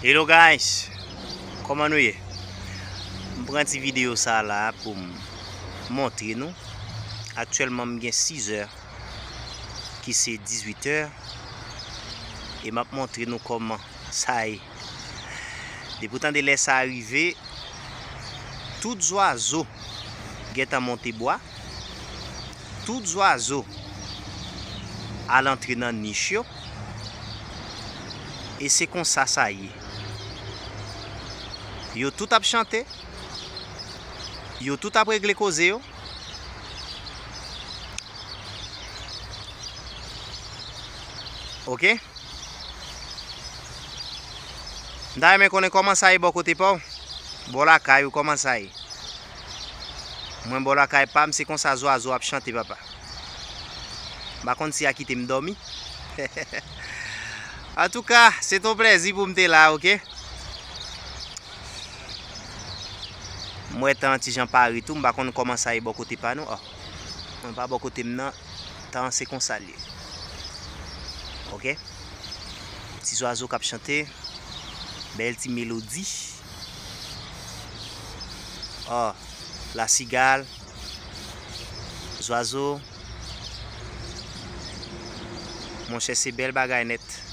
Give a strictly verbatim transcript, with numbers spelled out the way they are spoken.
Hello guys, kòman nou ye? M pran ti videyo sa la pou m montre nou. Aktyèlman m gen sizè ki se dizuitè e m ap montre nou kòman sa ye. Depi w tande lè sa rive, tout zwazo gentan monte bwa, tout zwazo al antre nan nich yo. E se konsa sa ye. Yo tout ap chante. Yo tout ap regle koze yo. Oke? M ta renmen konnen kòman sa ye bò kote pa w. Bò lakay ou kòman sa ye? Mwen bò lakay pa m se konsa zwazo ap chante papa. M pa konn si y a kite m dòmi. Antouka, se t on plèzi pou m te la, oke? M wè tan an ti jan pare tou, m pa konn kòman sa ye bò kote pa nou. Ò. Mwen pa bò kote m nan, tan an se konsa l ye. Oke? Ti zwazo k ap chante, bèl ti melodi. Ò, lasigal, zwazo. Monchè, se bèl bagay nèt.